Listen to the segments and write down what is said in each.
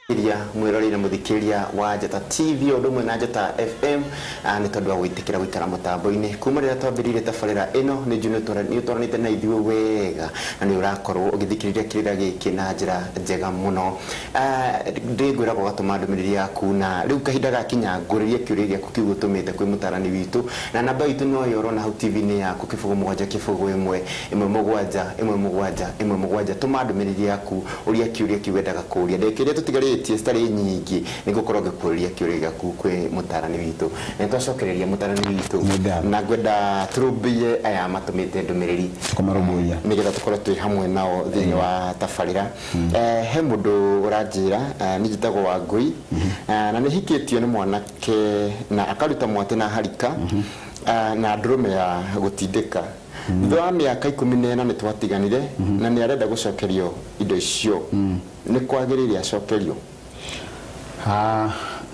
Iria mwĩroreri na mũthikĩrĩria wa Njata TV o ũndũ ũmwe na Njata FM, nĩ tondũ wa gwĩtĩkĩra gũikara mũtambo-inĩ kuma rĩrĩa twambĩrĩirie tabarĩra ĩno. Nĩ njũĩ nĩ ũtwaranĩte na ithuĩ wega na nĩ ũrakorwo ũgĩthikĩrĩria kĩrĩra gĩkĩ na njĩra njega mũno. Ndĩngwĩraga ũgatũma ndũmĩrĩri yaku, na rĩu kahinda gakinya ngũrĩrie kĩũria gĩaku kĩu ũtũmĩte kwĩ mũtarani witũ, na namba itũ no ĩyo ũrona hau TV-inĩ yaku, 0 7 0 1 1 7 1 7 1 7. Tũma ndũmĩrĩri yaku ũria kĩũria kĩu wendaga kũũria. Ndagĩka iria tũtigarĩtie citarĩ nyingĩ, nĩ ngũkorwo ngĩkũũria kĩũria gĩaku kwĩ mũtarani witũ. Na nĩ twacokereria mũtarani witũ. Nĩ ngatho. Na ngwenda tũrũmbũiye aya matũmĩte ndũmĩrĩri. Tũkũmarũmbũiya. Nĩgetha tũkorwo twĩ hamwe nao thĩinĩ wa tabarĩra. He mũndũ ũranjĩra, niĩ njĩtagwo Wangũi, na nĩ hikĩtio nĩ mwanake na akaruta mwatĩ na harika na ndũrũme ya gũtindĩka. Thutha wa mĩaka 14 nĩ twatiganire na nĩ arenda gũcokerio indo icio. Nĩ kwagĩrĩire acokerio?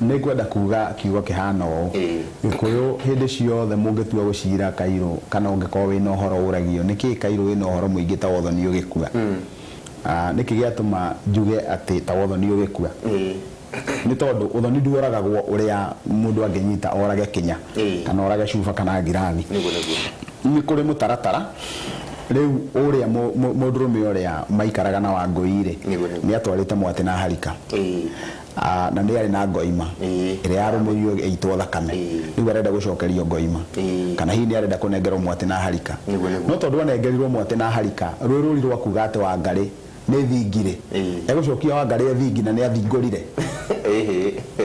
Nĩ ngwenda kuga kiugo kĩhana ũũ. Gĩkũyũ hĩndĩ ciothe mũngĩtua gũcira kairũ kana ũngĩkorwo wĩna ũhoro ũragio nĩkĩĩ kairũ wĩna ũhoro mũingĩ ta wothoni ũgĩkua. Nĩkĩ gĩatũma njuge atĩ ta wothoni ũgĩkua? Nĩ tondũ ũthoni nduoragagwo ũrĩa mũndũ angĩnyita orage kĩnya kana orage cuba kana ngirathi. Nĩguo nĩguo. Nĩ kũrĩ mũtaratara. Rĩu ũrĩa mũndũrũme ũrĩa maikaraga na Wangũi rĩ, Nĩguo nĩguo. nĩ atwarĩte mwatĩ na harika. Na nĩ arĩ na ngoima ĩrĩa yarũmĩirio ĩitwo thakame. Rĩu arenda gũcokerio ngoima. Kana hihi nĩ arenda kũnengerwo mwatĩ na harika. Nĩguo nĩguo. No tondũ anengerirwo mwatĩ na harika, rwĩ rũri rwa kuga atĩ Wangarĩ nĩ thingi-rĩ, egũcokia Wangarĩ e thingi na nĩ athingũrire?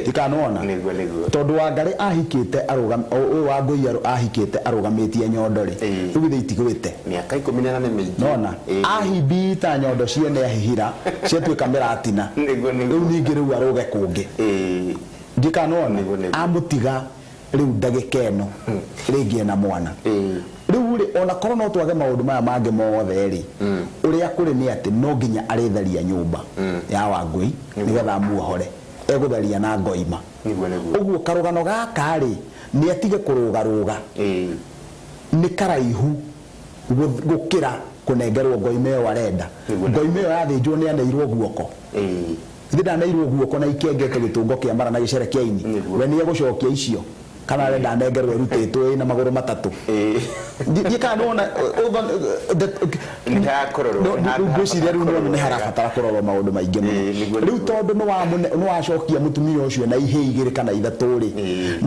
Ndikanona. Nĩguo nĩguo. Tondũ Wangarĩ ahikĩte ũyũ Wangũi ahikĩte arũgamĩtie nyondo-rĩ, rĩu githĩ itigwĩte? Mĩaka 14 nĩ mĩingĩ. Nona ahimbita nyondo ciene ahihira ciatuĩka mĩratina. Nĩguo nĩguo. Rĩu ningĩ rĩu arũge kũngĩ. Ndikanona. Nĩguo nĩguo. Amũtiga rĩu ndagĩka ĩno rĩngĩ ena mwana. Rĩu rĩ, ona korwo no twage maũndũ maya mangĩ mothe rĩ, ũrĩa kũrĩ nĩ atĩ no nginya arĩtharia nyũmba ya Wangũi nĩgetha amuohore. Egũtharia na ngoima. Nĩguo nĩguo. Ũguo karũgano gaka rĩ, nĩ atige kũrũgarũga. Nĩ karaihu gũkĩra kũnengerwo ngoima ĩyo arenda. Ngoima ĩyo yathĩnjwo nĩ aneirwo guoko. Githĩ ndaneirwo guoko na ikengete gĩtũngo kĩa mara na gĩcere kĩa ini? We nĩ egũcokia icio kana arenda anengerwo ĩrutĩtwo ĩna magũrũ matatũ? Ndiĩ kana nĩwona. Nĩ harakũrorwo, No, nĩ rĩu ngwĩciria rĩu nĩwona nĩ harabatara kũrorwo maũndũ maingĩ mũno. Nĩguo, Rĩu nĩguo. tondũ nĩwacokia mũtumia ũcio na ihĩĩ igĩrĩ kana ithatũ rĩ,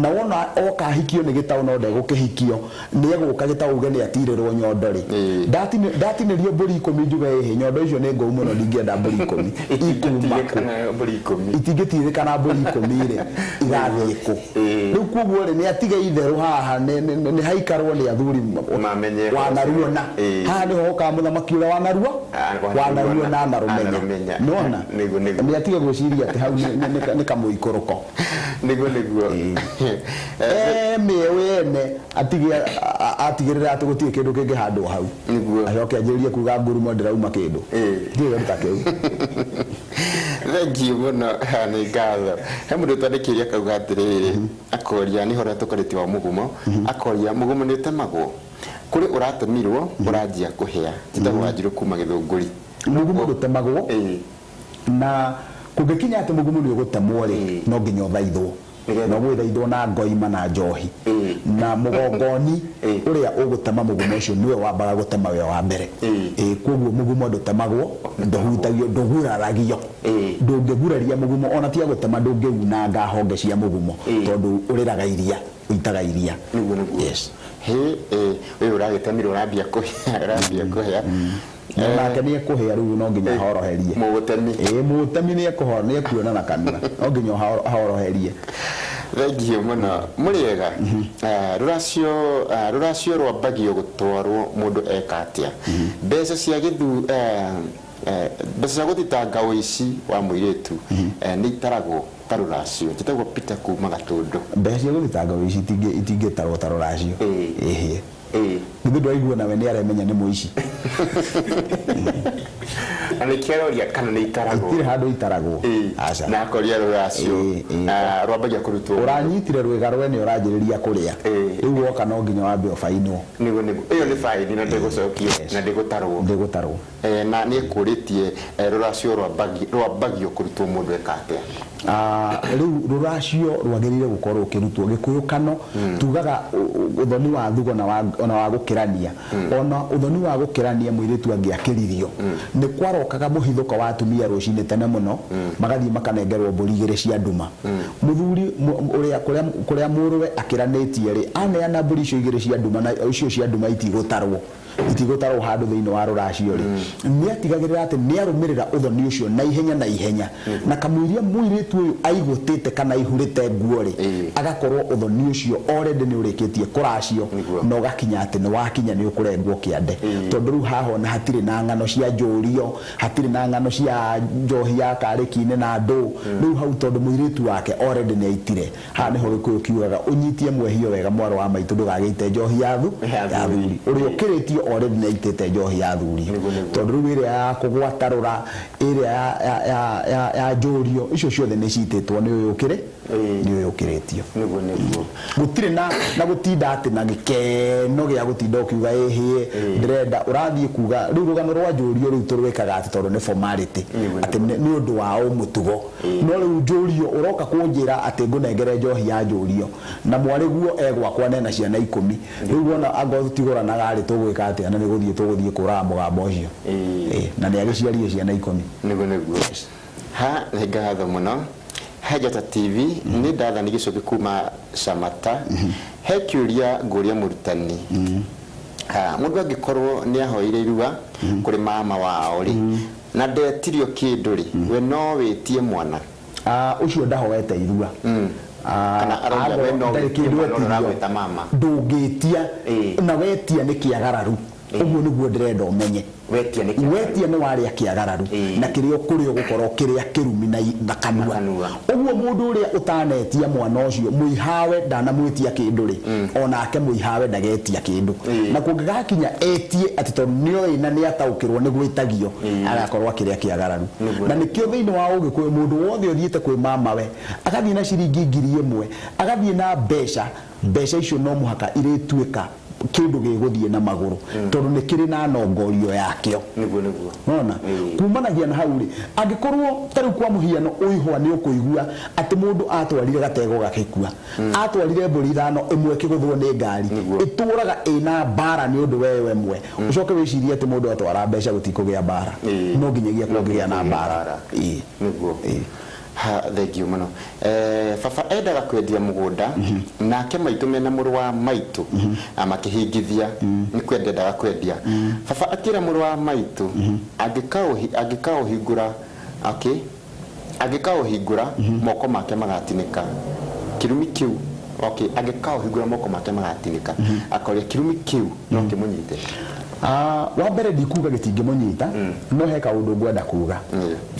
na wona oka ahikio nĩ gĩtaũ no ndegũkĩhikio, nĩ egũka gĩtaũ uge nĩ atirĩrwo nyondo rĩ, ndatinĩrio mbũri 10 njuge ĩhĩ, nyondo icio nĩ ngũu mũno ndingĩenda mbũri 10 ikuma kũ? Itingĩtirĩkana mbũri 10. Itingĩtirĩkana mbũri 10 rĩ, igathiĩ kũ? Rĩu koguo rĩ, nĩ atige itherũ haha, nĩ haikarwo nĩ athuri Mamenye wanaruona. Haha nĩho hokaga mũthamaki ũrĩa wanaruo wanaruona anarũmenya. Anarũmenya. Nĩwona? Nĩguo, nĩguo. Nĩ atige gwĩciria atĩ hau nĩ kamũikũrũko. Nĩguo nĩguo. Mĩeũ yene atige atigĩrĩre atĩ gũtirĩ kĩndũ kĩngĩhandwo hau. Nĩguo. Acoke anjĩrĩrie kuga ngurumo ndĩrauma kĩndũ. Ndirĩ kĩndũ ta kĩu. Thank you mũno, nĩ ngatho. He mũndũ ũtwandĩkĩire akauga atĩrĩrĩ, akoria nĩ ũhoro tũkarĩtie wa mũgumo, akoria mũgumo nĩ ũtemagwo? Kũrĩ ũratemirwo ũranjia kũhĩa. Njĩtagwo Wanjirũ kuma Gĩthũngũri. Mũgumo ndũtemagwo, na kũngĩkinya atĩ mũgumo nĩ ũgũtemwo rĩ, no nginya ũthaithwo. Nĩgetha. Na ũgũthaithwo na ngoima na njohi. Na mũgongoni ũrĩa ũgũtema mũgumo ũcio nĩwe wambaga gũtema we wa mbere. Koguo mũgumo ndũtemagwo, ndũhutagio, ndũguraragio. Ndũngĩguraria mũgumo ona tiga gũtema, ndũngĩunanga honge cia mũgumo tondũ ũrĩraga iria, ũitaga iria. Nĩguo nĩguo. Yes. Hĩ, ũyũ ũragĩtemirwo ũrambia kũhĩa, ũrambia kũhĩa. Na nake nĩ ekũhĩa rĩu no nginya ahoroherie. Mũgũtemi. Ĩĩ, mũgũtemi nĩ ekũhoro, nĩ ekuona na kanua. No nginya ahoroherie. Thengiũ mũno. Mũrĩega? Rũracio, rũracio rwambagio gũtwarwo mũndũ eka atĩa? Mbeca cia gĩthu, mbeca cia gũthitanga ũici wa mũirĩtu nĩ itaragwo ta rũracio? Njĩtagwo Peter kuma Gatũndũ. Mbeca cia gũthitanga ũici itingĩtarwo ta rũracio. Ĩhĩ. Ĩĩ. Githĩ ndwaigua nawe nĩ aremenya nĩ mũici? Na nĩkĩo aroria kana nĩ itaragwo. Itirĩ handũ itaragwo. Aca. Na akoria rũracio Ĩĩ, ĩĩ. Rwambagia kũrutwo. Ũranyitire rwĩga rwene ũranjĩrĩria kũrĩa. Rĩu woka no nginya wambe ũbainwo. Nĩguo nĩguo, ĩyo nĩ baĩni na ndĩgũcokio na ndĩgũtarwo. Ndĩgũtarwo. Na nĩ ekũrĩtie rũracio rwambagio kũrutwo mũndũ eka atĩa? Rĩu rũracio rwagĩrĩire gũkorwo rũkĩrutwo Gĩkũyũ kano tugaga ũthoni wa thugo na wa, ona wa gũkĩrania. Ona ũthoni wa gũkĩrania mũirĩtu angĩakĩririo nĩ kwarokaga mũhithũko wa atumia rũcinĩ tene mũno, magathiĩ makanengerwo mbũri igĩrĩ cia nduma. Mũthuri ũrĩa kũrĩa mũrũwe akĩranĩtie rĩ, aneana mbũri icio igĩrĩ cia nduma, na icio cia nduma itigũtarwo. Itigũtarwo handũ thĩinĩ wa rũracio rĩ, nĩ atigagĩrĩra atĩ nĩ arũmĩrĩra ũthoni ũcio na ihenya na ihenya, na kamũiria mũirĩtu ũyũ aigũtĩte kana aihurĩte nguo rĩ, agakorwo ũthoni ũcio already nĩ ũrĩkĩtie kũracio na ũgakinya atĩ nĩ wakinya nĩ ũkũrengwo kĩande. Tondũ rĩu haha ona hatirĩ na ng'ano cia njũrio, hatirĩ na ng'ano cia njohi ya karĩki-inĩ na ndũ, rĩu hau tondũ mũirĩtu wake already nĩ aitire. Haha nĩho Gĩkũyũ kiugaga ũnyitie mwehio wega mwarĩ wa maitũ ndũgagĩite njohi ya thu Ya ya thuri. thuri. Ũrĩa ũkĩrĩtio already nĩ aitĩte njohi ya thuri. Nĩguo, nĩguo. Tondũ rĩu ĩrĩa ya kũgwatarũra, ĩrĩa ya njũrio, icio ciothe nĩ citĩtwo nĩ ũyũ ũkĩrĩ nĩ ũyũ ũkĩrĩtio. Nĩguo, nĩguo. Gũtirĩ na gũtinda atĩ na gĩkeno gĩa gũtinda ũkiuga ĩhĩ ndĩrenda, ũrathiĩ kuga rĩu rũgano rwa njũrio rĩu tũrwĩkaga atĩ tondũ nĩ formality, atĩ nĩ ũndũ wa ũmũtugo. No rĩu njũrio ũroka kũnjĩra atĩ ngũnengere njohi ya njũrio na mwarĩguo e gwakwa nena ciana 10, rĩu wona angorwo tũtigũranaga rĩ, tũgwĩka atĩa? Na nĩ gũthiĩ tũgũthiĩ kũraga mũgambo ũcio. Na nĩ agĩciarire ciana 10. Nĩguo, nĩguo. Ha, nĩ ngatho mũno. He Njata TV, nĩ ndathani gĩcoki kuma Camata. He kĩũria ngũria mũrutani. Ha, mũndũ angĩkorwo nĩ ahoire irua kũrĩ mama wao rĩ, na ndetirio kĩndũ rĩ, we no wĩtie mwana? Ũcio ndahoete irua. Kana aroria we no Ndarĩ wĩtie kĩndũ mwana ũrĩa etirio. ũragwĩta mama? Ndũngĩtia. Na wetia nĩ kĩagararu. Ũguo nĩguo ndĩrenda ũmenye. Wetia nĩ kĩagararu. Wetia nĩ warĩa kĩagararu. Na kĩrĩa ũkũrĩa ũgũkorwo kĩrĩa kĩrumi na kanua. Na kanua. Ũguo mũndũ ũrĩa ũtanetia mwana ũcio, mũihawe ndanamwĩtia kĩndũ rĩ, onake mũihawe ndagetia kĩndũ. Na kũngĩgakinya etie atĩ tondũ nĩoĩ na nĩataũkĩrwo nĩ gwĩtagio, agakorwo akĩrĩa kĩagararu. Na nĩkĩo thĩinĩ wa Ũgĩkũyũ mũndũ wothe ũthiĩte kwĩ mamawe, agathiĩ na ciringi 1000, agathiĩ na mbeca, mbeca icio no mũhaka irĩtuĩka kĩndũ gĩgũthiĩ na magũrũ, tondũ nĩ kĩrĩ na nongorio yakĩo. Nĩguo, nĩguo. Nona? Kumanagia na hau rĩ, angĩkorwo ta rĩu kwa mũhiano ũihwa nĩ ũkũigua atĩ mũndũ atwarire gatego gagĩkua, atwarire mbũri 5, ĩmwe ĩkĩgũthwo nĩ ngari, ĩtũraga ĩna mbara nĩ ũndũ wa ĩyo ĩmwe. Ũcoke wĩcirie atĩ mũndũ atwara mbeca gũtikũgĩa mbara. No nginyagia No nginya kũngĩgĩa na kũgĩe mbara. mbara. Nĩguo. Ha, thengiũ mũno. Baba endaga kwendia mũgũnda, nake maitũ mena mũrũ wa maitũ makĩhingithia, nĩ kwendia endaga kwendia. Baba akĩra mũrũ wa maitũ angĩkaũhingũra, okay, angĩkaũhingũra moko make magatinĩka. Kĩrumi kĩu, okay, angĩkaũhingũra moko make magatinĩka. Akoria kĩrumi kĩu no kĩmũnyite. Wa mbere ndikuga gĩtingĩmũnyita, no he kaũndũ ngwenda kuga.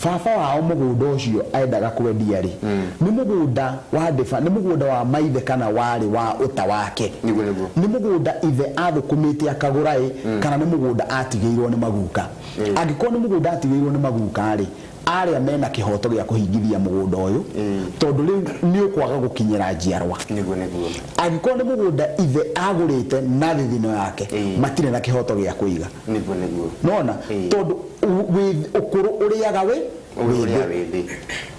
Baba wao mũgũnda ũcio endaga kwendia rĩ, nĩ mũgũnda wa ndĩba, nĩ mũgũnda wa maithe kana warĩ wa ũta wake? Nĩguo, nĩguo. Nĩ mũgũnda ithe athũkũmĩte akagũra ĩ, kana nĩ mũgũnda atigĩirwo nĩ maguka? Angĩkorwo nĩ mũgũnda atigĩirwo nĩ maguka rĩ, arĩa mena kĩhoto gĩa kũhingithia mũgũnda ũyũ, tondũ rĩu nĩ ũkwaga gũkinyĩra njiarwa. Nĩguo, nĩguo. Angĩkorwo nĩ mũgũnda ithe agũrĩte na thithino yake, matirĩ na kĩhoto gĩa kũiga. Nĩguo, nĩguo. Nona? Tondũ ũkũrũ ũrĩaga wĩ Ũrĩa wĩ wĩ thĩ.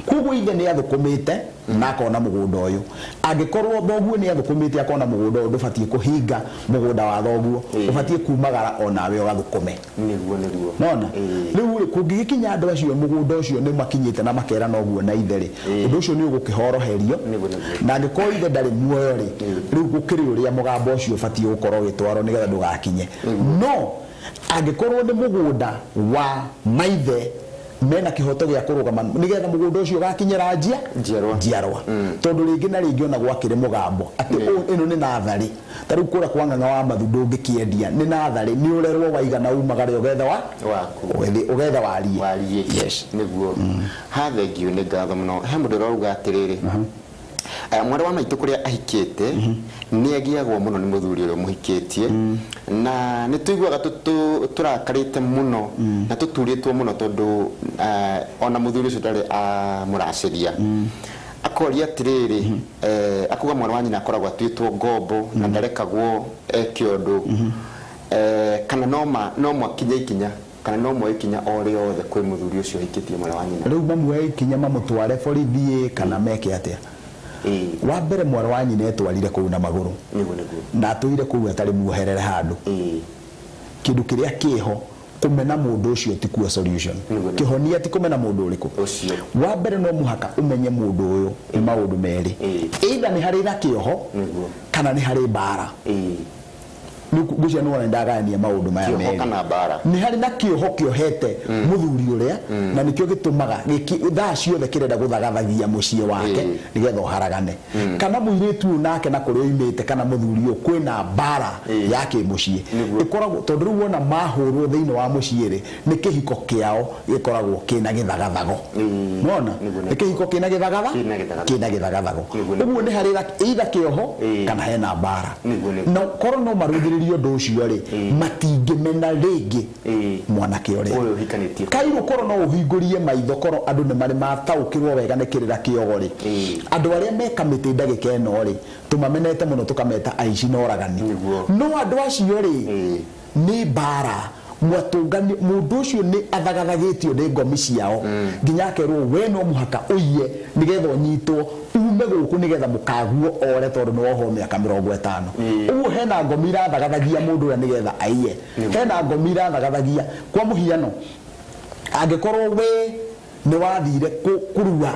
Koguo ithe nĩ athũkũmĩte na akona mũgũnda ũyũ. Angĩkorwo thoguo nĩ athũkũmĩte akona mũgũnda ũyũ, ndũbatiĩ kũhinga mũgũnda wa thoguo, ũbatiĩ kumagara onawe ũgathũkũme. Nĩguo, nĩguo. Nona? Rĩu rĩ, kũngĩgĩkinya andũ acio mũgũnda ũcio nĩ makinyĩte na makerana ũguo na ithe rĩ, ũndũ ũcio nĩ ũgũkĩhoroherio. Nĩguo, nĩguo. Na angĩkorwo ithe ndarĩ muoyo rĩ, rĩu gũkĩrĩ ũrĩa mũgambo ũcio ũbatiĩ gũkorwo ũgĩtwarwo nĩgetha ndũgakinye. No angĩkorwo nĩ mũgũnda wa maithe, mena kĩhoto gĩa kũrũgama nĩgetha mũgũnda ũcio ũgakinyĩra Njiarwa. njiarwa. Tondũ rĩngĩ na rĩngĩ ona gwakĩrĩ mũgambo atĩ ĩno nĩ natharĩ, ta rĩu kũrĩa kwa Ng'ang'a wa Mathu ndũngĩkĩendia, nĩ natharĩ, nĩ ũrerwo waigana umagare ũgethe wa Waku. ũgethe warie. Warie. Yes. Nĩguo. Ha, thengiũ, nĩ ngatho mũno. He mũndũ ũrauga atĩrĩrĩ, Mwarĩ wa maitũ kũrĩa ahikĩte nĩ agiagwo mũno nĩ mũthuri ũrĩa ũmũhikĩtie, na nĩ tũiguaga tũrakarĩte mũno na tũturĩtwo mũno tondũ ona mũthuri ũcio ndarĩ amũracĩria. Akoria atĩrĩrĩ, akauga mwarĩ wa nyina akoragwo atuĩtwo ngombo na ndarekagwo eke ũndũ, kana no mwakinye ikinya kana no moe ikinya o rĩothe kwĩ mũthuri ũcio ũhikĩtie mwarĩ wa nyina. Rĩu mamuoe ikinya mamũtware borithi kana meke atĩa? Wa mbere mwarĩ wa nyina etwarire kũu na magũrũ. Nĩguo nĩguo. Na atũire kũu atarĩ muoherere handũ. Kĩndũ kĩrĩa kĩho kũmena mũndũ ũcio ti kuo solution. Nĩguo nĩguo. Kĩhonia ti kũmena mũndũ ũrĩkũ. Ũcio. Wa mbere no mũhaka ũmenye mũndũ ũyũ nĩ maũndũ merĩ. Either nĩ harĩ na kĩoho kana nĩ harĩ mbara. Ngwĩciria nĩ wona ndagayania maũndũ maya Kĩoho merĩ. kana mbara. Nĩ harĩ na kĩoho kĩohete mũthuri ũrĩa na nĩkĩo gĩtũmaga thaa ciothe kĩrenda gũthagathagia mũciĩ wake nĩgetha ũharagane. Kana mũirĩtu ũyũ nake na kũrĩa oimĩte kana mũthuri ũyũ kwĩna mbara ya kĩmũciĩ. Ĩkoragwo tondũ rĩu wona mahũrwo thĩinĩ wa mũciĩ rĩ, nĩ kĩhiko kĩao gĩkoragwo kĩna gĩthagathago. Nĩwona? Nĩ kĩhiko kĩna gĩthagatha? Kĩna gĩthagathago. Ũguo nĩ harĩ either kĩoho kana hena mbara. Na korwo no marũthĩrĩrie ũndũ ũcio rĩ, matingĩmena rĩngĩ mwanake ũrĩa. Kairũ korwo no ũhingũrie maitho korwo andũ nĩ marĩ mataũkĩrwo wega nĩ kĩrĩra kĩogo rĩ, andũ arĩa me kamĩtĩ ndagĩka ĩno rĩ, tũmamenete mũno tũkameta aici na oragani. No andũ acio rĩ, Nĩ mbaara. Mwatũngani, mũndũ ũcio nĩ athagathagĩtio nĩ ngomi ciao nginya akerwo we no mũhaka ũiye nĩgetha ũnyitwo ume gũkũ nĩgetha mũkaguo ore tondũ nĩ wohwo mĩaka 50. Ũguo hena ngomi irathagathagia mũndũ ũrĩa nĩgetha aiye. Hena ngomi irathagathagia. Kwa mũhiano, angĩkorwo we nĩ wathire kũrua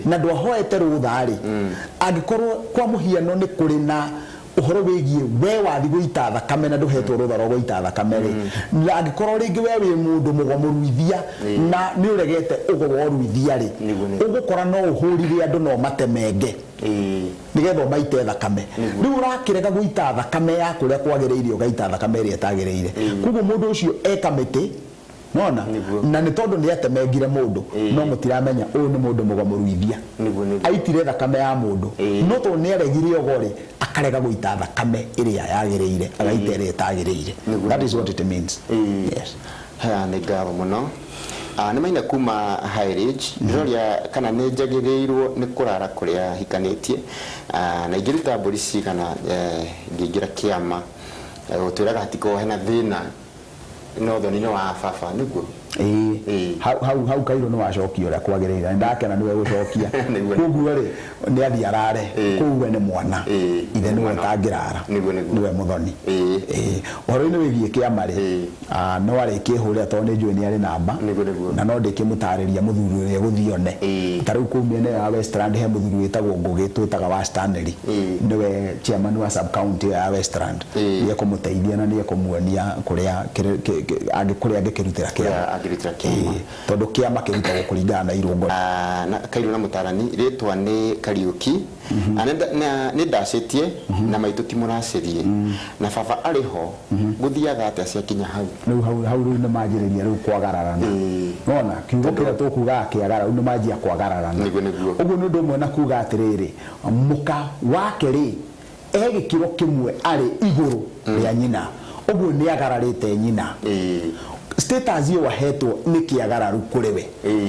na ndwahoete rũtha-rĩ, angĩkorwo kwa mũhiano nĩ kũrĩ na ũhoro wĩgiĩ we wathi gũita thakame na ndũhetwo rũtha rwa gũita thakame-rĩ, na angĩkorwo rĩngĩ we wĩ mũndũ mũgo mũruithia na nĩ ũregete ũgo wa ũruithia-rĩ, ũgũkora no ũhũrire andũ na ũmatemenge nĩgetha ũmaite thakame. Rĩu ũrakĩrega gũita thakame ya kũrĩa kwagĩrĩire ũgaita thakame ĩrĩa ĩtagĩrĩire. Koguo mũndũ ũcio e kamĩtĩ. Nona? Nĩguo. Na nĩ tondũ nĩ atemengire mũndũ, no mũtiramenya ũyũ nĩ mũndũ mũgo mũruithia. Nĩguo, nĩguo. Aitire thakame ya mũndũ. No tondũ nĩ aregire ũgo rĩ, akarega gũita thakame ĩrĩa yagĩrĩire, agaita ĩrĩa ĩtagĩrĩire. Nĩguo, That is nĩguo. what it means. Yes. Haya, nĩ ngatho mũno. Ah, nĩ Maina kuma High Ridge. Ndĩroria kana nĩ njagĩrĩirwo nĩ kũrara kũrĩa hikanĩtie. Ah, na ingĩruta mbũri cigana eh, ngĩingĩra kĩama. Eh, Ũtwĩraga hatikoragwo hena thĩna No thoni nĩ wa baba nĩguo? Ĩĩ. Ĩĩ. Hau hau hau kairũ nĩ wacokia ũrĩa kwagĩrĩire. Nĩ ndakena nĩwe gũcokia. Nĩguo. Koguo rĩ, nĩ athiĩ arare. Ĩĩ. Kũu we nĩ mwana. Ĩĩ. Ithe nĩwe Mwana. ũtangĩrara. Nĩguo, nĩguo. Nĩwe mũthoni. Ĩĩ. Ĩĩ. Ũhoro-inĩ wĩgiĩ kĩama rĩ, Ĩĩ. ah, no arĩkĩhũrĩra tondũ nĩ njũĩ nĩ arĩ namba. Nĩguo, nĩguo. Na no ndĩkĩmũtarĩria mũthuri ũrĩa egũthiĩ one. Ĩĩ. Ta rĩu kũu mĩena ĩyo ya Westland he mũthuri wĩtagwo Ngũgĩ twĩtaga wa Stanley. Ĩĩ. Nĩwe chairman wa sub county ĩyo ya Westland. Ĩĩ. Nĩ ekũmũteithia na nĩ ekũmuonia kũrĩa kũrĩa angĩkĩrutĩra Kũrĩa kĩama. angĩrutĩra kĩama. Ĩĩ, tondũ kĩama kĩrutagwo kũringana na irũngo. Ah, na Kairũ na mũtarani rĩtwa nĩ Kariũki. Ah, nĩ ndacĩtie na maitũ ti mũracĩrie na baba arĩ ho gũthiaga atĩa ciakinya hau? Rĩu hau hau rĩu nĩ manjĩrĩria rĩu kwagararana. Nĩwona kiugo kĩrĩa tũkugaga kĩagara rĩu nĩ manjia kwagararana. Nĩguo, nĩguo. Ũguo nĩ ũndũ ũmwe na kuga atĩrĩrĩ, mũka wake rĩ, e gĩkĩro kĩmwe arĩ igũrũ rĩa nyina ũguo nĩ agararĩte nyina status ĩyo ahetwo nĩ kĩagararu kũrĩ we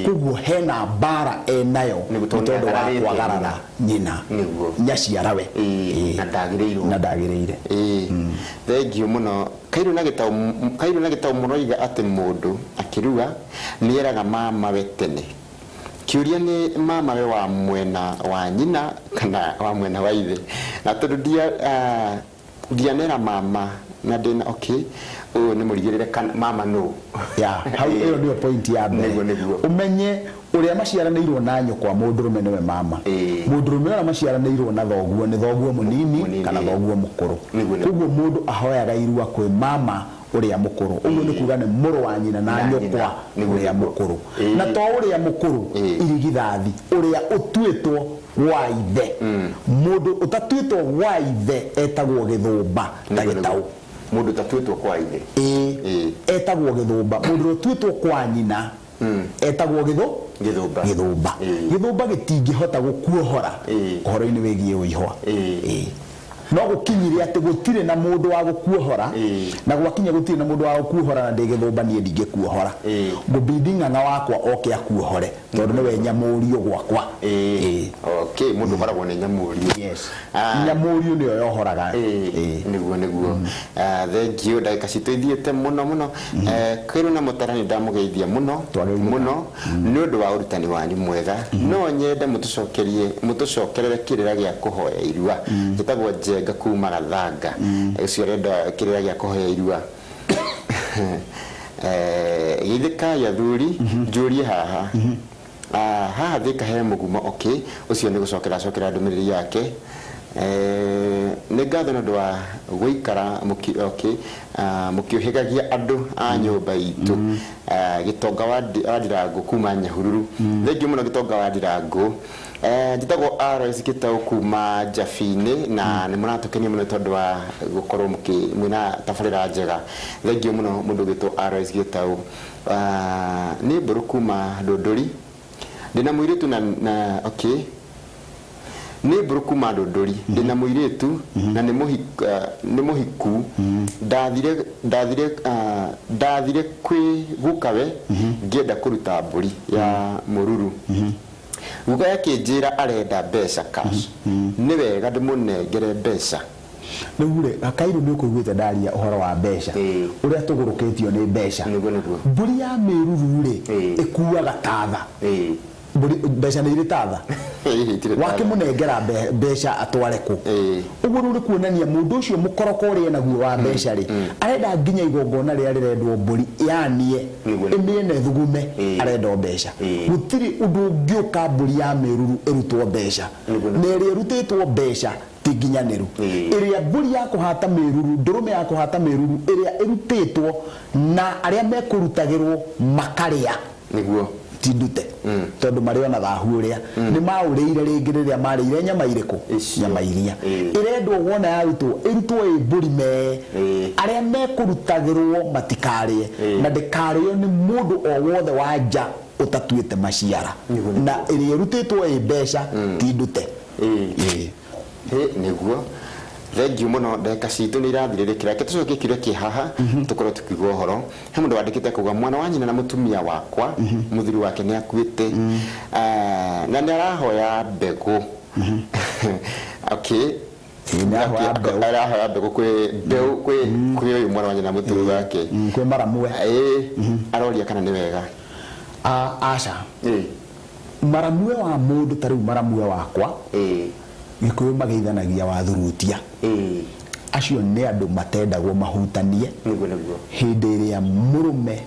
koguo hena mbara enayo Nĩguo nĩ tondũ tondũ wa nĩagararĩte kwagarara nyina Nĩguo. nyaciarawe Na ndagĩrĩirwo. na ndagĩrĩire Thengiũ mũno. Kairũ na Gĩtaũ Kairũ na Gĩtaũ mũroiga atĩ mũndũ akĩrua nĩeraga mamawe tene. Kĩũria nĩ mamawe wa mwena wa nyina kana wa mwena wa ithe? Na tondũ ndia ndianera mama na ndĩna okay, ũyũ nĩ mũrigĩrĩre kana mama nũ? Ya, hau ĩyo nĩyo point ya mbere. Nĩguo, nĩguo. Ũmenye ũrĩa maciaranĩirwo na nyũkwa mũndũrũme nĩwe mama. Mũndũrũme ũrĩa maciaranĩirwo na thoguo nĩ thoguo mũnini Mũnini, kana thoguo mũkũrũ. Nĩguo, nĩguo. Koguo mũndũ ahoyaga irua kwĩ mama ũrĩa mũkũrũ. Ũguo nĩ kuga nĩ mũrũ wa nyina na Na nyina. nyũkwa Nĩguo, ũrĩa nĩguo. mũkũrũ. Na to ũrĩa mũkũrũ, irigithathi, ũrĩa ũtuĩtwo gwa ithe. Mũndũ ũtatuĩtwo gwa ithe etagwo gĩthũmba ta Nĩguo, nĩguo. gĩtaũ. Mũndũ ũtatuĩtwo kwa ithe. Ĩĩ, etagwo gĩthũmba. Mũndũ ũrĩa ũtuĩtwo kwa nyina. Etagwo gĩthũ Gĩthũmba. Gĩthũmba. Gĩthũmba gĩtingĩhota gũkuohora ũhoro-inĩ wĩgiĩ ũihwa. No gũkinyire atĩ gũtirĩ na mũndũ wa gũkuohora, na gwakinya gũtirĩ na mũndũ wa gũkuohora na ndĩ gĩthũmba niĩ ndingĩkuohora, ngũbindi ng'ang'a wakwa oke akuohore tondũ nĩwe nyamũriũ gwakwa. Okay, mũndũ ũkoragwo nĩ nyamũriũ. Yes. Nyamũriũ nĩyo yohoraga. Nĩguo nĩguo. Thengiũ, ndagĩka citũ ithiĩte mũno mũno. Kĩru na mũtara nĩ ndamũgeithia mũno Twageithĩka. Mũno nĩ ũndũ wa ũrutani wanyu mwega. No nyende mũtũcokerie mũtũcokerere kĩrĩra gĩa kũhoya irua. Njĩtagwo Njenga kuma Gathanga. Ũcio arenda kĩrĩra gĩa kũhoya irua. Geithĩkai athuri, njũrie haha. Haha Thika he mũgumo. Okay, ũcio nĩ gũcokera acokera ndũmĩrĩri yake. Nĩ ngatho nĩ ũndũ wa gũikara mũki, okay, mũkĩũhĩgagia andũ a nyũmba itũ. Gĩtonga wa Ndirangũ kuma Nyahururu. Thengiũ mũno Gĩtonga wa Ndirangũ. Njĩtagwo RS Gĩtaũ kuma Njabi-inĩ na nĩ mũratũkenia mũno tondũ wa gũkorwo mwĩna tabarĩra njega. Thengiũ mũno mũndũ ũgwĩtwo RS Gĩtaũ. Nĩ mbũrũ kuma Ndũndũri. Ndĩna mũirĩtu na okay. Nĩ mbũrũ kuma Ndũndũri. Ndĩna mũirĩtu na nĩ mũhiku. Ndathire ndathire ndathire kwĩ gukawe ngĩenda kũruta mbũri ya mũruru. Guka akĩnjĩra arenda mbeca cash. Nĩ wega ndĩmũnengere mbeca? Rĩu rĩ, Gakairũ, nĩ ũkũiguĩte ndaria ũhoro wa mbeca, ũrĩa tũgũrũkĩtio nĩ mbeca. Nĩguo nĩguo. Mbũri ya mĩruru rĩ, ĩkuaga tatha. Mbũri mbeca nĩ irĩ tatha? Itirĩ tatha. Wakĩmũnengera mbeca atware kũ? Ũguo rĩu nĩ kuonania mũndũ ũcio mũkoroko ũrĩa enaguo wa mbeca rĩ, arenda nginya igongona rĩrĩa rĩrendwo mbũri yanie ĩmĩene thugume, arenda o mbeca. Gũtirĩ ũndũ ũngĩũka mbũri ya mĩruru ĩrutwo mbeca. Na ĩrĩa ĩrutĩtwo mbeca ti nginyanĩru. Ĩrĩa mbũri ya kũhata mĩruru, ndũrũme ya kũhata mĩruru ĩrĩa ĩrutĩtwo na arĩa mekũrutagĩrwo makarĩa, ti ndute, tondũ marĩ ona thahu ũrĩa nĩ maũrĩire rĩngĩ rĩrĩa marĩire nyama irĩkũ? Icio. Nyama iria ĩrendwo wona yarutwo ĩrutwo ĩ mbũri mee, arĩa mekũrutagĩrwo matikarĩe, na ndĩkarĩo nĩ mũndũ o wothe wa nja ũtatuĩte maciara. Na ĩrĩa ĩrutĩtwo ĩ mbeca ti ndute. Ĩ nĩguo, thengiũ mũno. Ndagĩka citũ nĩ irathirĩrĩkĩra, reke tũcokie kĩũria kĩ haha tũkorwo tũkiuga ũhoro. He mũndũ wandĩkĩte akauga, mwana wa nyina na mũtumia wakwa, mũthuri wake nĩ akuĩte, na nĩ arahoya mbegũ. Okay. Ĩ, nĩ arahoya mbeũ. Arahoya mbegũ kwĩ mbeũ kwĩ ũyũ mwana wa nyina na mũthuri wake. Kwĩ maramwe. Ĩ, aroria kana nĩ wega. Aca. Maramwe wa mũndũ ta rĩu maramwe wakwa, Gĩkũyũ mageithanagia wathurutia. Acio nĩ andũ matendagwo mahutanie. Nĩguo nĩguo. Hĩndĩ ĩrĩa mũrũme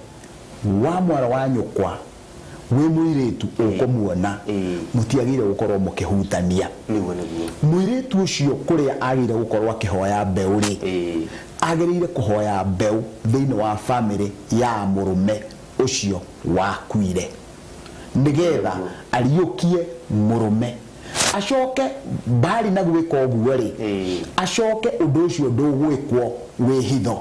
wa mwara wa nyũkwa wĩ mũirĩtu ũkũmuona, mũtiagĩrĩire gũkorwo mũkĩhutania. Nĩguo nĩguo. Mũirĩtu ũcio kũrĩa agĩrĩire gũkorwo akĩhoya mbeũ rĩ, agĩrĩire kũhoya mbeũ thĩinĩ wa famĩlĩ ya mũrũme ũcio wakuire, nĩgetha ariũkie mũrũme. Acoke mbari na gwĩka ũguo rĩ, acoke ũndũ ũcio ndũgwĩkwo wĩ hitho,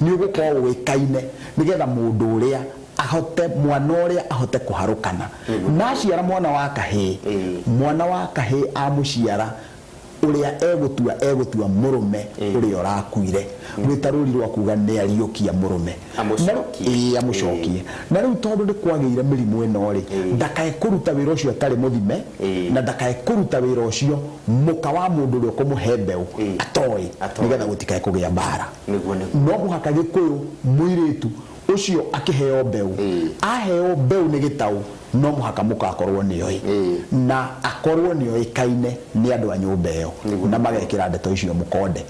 nĩ ũgũkorwo ũĩkaine, nĩgetha mũndũ ũrĩa ahote, mwana ũrĩa ahote kũharũkana na aciara mwana wa kahĩĩ, mwana wa kahĩĩ amũciara ũrĩa egũtua egũtua mũrũme ũrĩa ũrakuire, rwĩta rũri rwa kuga nĩ ariũkia mũrũme. Amũcokie. Ĩĩ, amũcokie. Na rĩu tondũ nĩ kwagĩire mĩrimũ ĩno rĩ, ndakae kũruta wĩra ũcio atarĩ mũthime, na ndakae kũruta wĩra ũcio mũka wa mũndũ ũrĩa ũkũmũhe mbeũ atoĩ, Atoĩ. nĩgetha gũtikae kũgĩa mbara. Nĩguo nĩguo. No mũhaka Gĩkũyũ mũirĩtu ũcio akĩheo mbeũ, aheo mbeũ nĩ gĩtaũ, no mũhaka mũkakorwo nĩoĩ, na akorwo nĩoĩkaine nĩ andũ a nyũmba ĩyo, na magekĩra ndeto icio mũkonde,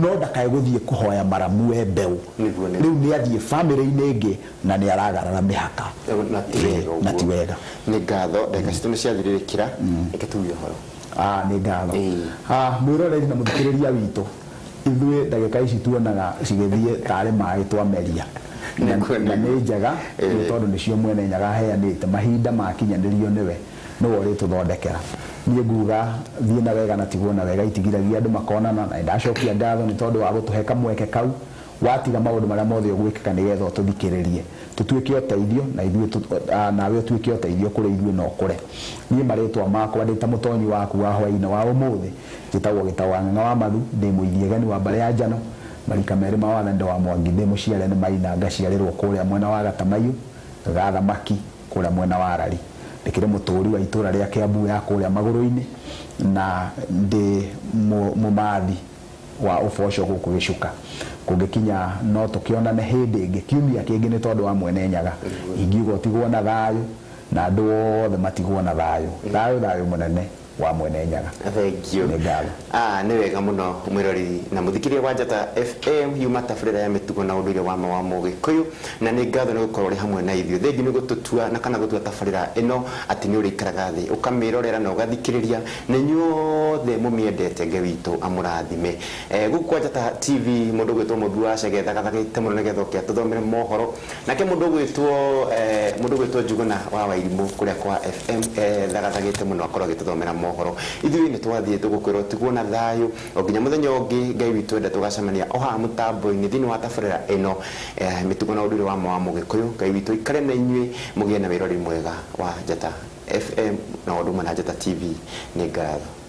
no ndakae gũthiĩ kũhoya maramue mbeũ. Nĩguo nĩguo. Rĩu nĩ athiĩ bamĩrĩ-inĩ ĩngĩ na nĩ aragarara mĩhaka. Na ti wega ũguo. Na ti wega. Nĩ ngatho, ndagĩka citũ nĩ ciathirĩrĩkĩra, reke tuge ũhoro. Nĩ ngatho. Mwĩroreri na mũthikĩrĩria witũ, ithuĩ ndagĩka ici tuonaga cigĩthiĩ tarĩ maĩ twameria. Na Nĩguo, na nĩ nĩguo. njega nĩ tondũ nĩcio mwene Nyaga aheanĩte. Mahinda makinyanĩrio nĩwe nĩwe ũrĩtũthondekera. Niĩ nguga thiĩ na wega na tigwo na wega itigiragia andũ makonana, na nĩndacokia ngatho nĩ tondũ wa gũtũhe kamweke kau. Watiga maũndũ marĩa mothe ũgwĩkĩka nĩgetha ũtũthikĩrĩrie, tũtuĩke ũteithio na ithuĩ nawe ũtuĩke ũteithio kũrĩ ithuĩ na ũkũre. Niĩ marĩtwa makwa ndĩ ta mũtonyi waku wa hwaĩ-inĩ wa ũmũthĩ, njĩtagwo Gĩtaũ wa Ng'ang'a wa Mathu, ndĩ mũithiegeni wa mbarĩ ya Njano, marika merĩ ma wathani ndĩ wa Mwangi, ndĩ mũciare nĩ Maina, ngaciarĩrwo kũrĩa mwena wa Gatamaiyũ, ga Thamaki, kũrĩa mwena wa Rari. Ndĩkĩrĩ mũtũũri wa itũũra rĩa Kĩambu ya kũrĩa Magũrũ-inĩ, na ndĩ mũmathi wa ũboco gũkũ Gĩcuka. Kũngĩkinya no tũkĩonane hĩndĩ ĩngĩ, kiumia kĩngĩ nĩ tondũ wa Mwene Nyaga. Ingiuga ũtigwo na thayũ, na andũ othe matigwo na thayũ. Thayũ thayũ mũnene wa Mwene Nyaga. Thengiũ. Nĩ ngatho. Ah, nĩ wega mũno mwĩrori na mũthikĩria wa Njata FM yuma tabarĩra ya mĩtugo na ũndũire wa ma wa Mũgĩkũyũ na nĩ ngatho nĩ gũkorwo ũrĩ hamwe na ithuĩ. Thengiũ nĩ gũtũtua na kana gũtua tabarĩra ĩno atĩ nĩ ũrĩikaraga thĩ ũkamĩrorera na ũgathikĩrĩria na inyuothe mũmĩendete Ngai witũ amũrathime. Eh, gũkũ kwa Njata TV mũndũ ũgwĩtwo Mũmbi wa Chege thagathagĩte mũno nĩgetha oke atũthomere mohoro. Nake mũndũ ũgwĩtwo eh, mũndũ ũgwĩtwo Njuguna wa Wairimũ kũrĩa kwa FM eh, thagathagĩte mũno akorwo agĩtũthomera mohoro. Ithuĩ nĩ twathiĩ tũgũkwĩra ũtigwo na thayũ o nginya mũthenya ũngĩ Ngai witũ enda tũgacemania o haha mũtambo-inĩ thĩinĩ wa tabarĩra ĩno eh, mĩtugo na ũndũire wa ma wa Mũgĩkũyũ. Ngai witũ aikare na inyuĩ mũgĩe na wĩrori mwega wa Njata FM na ũndũ ũmwe na Njata TV. Nĩ ngatho.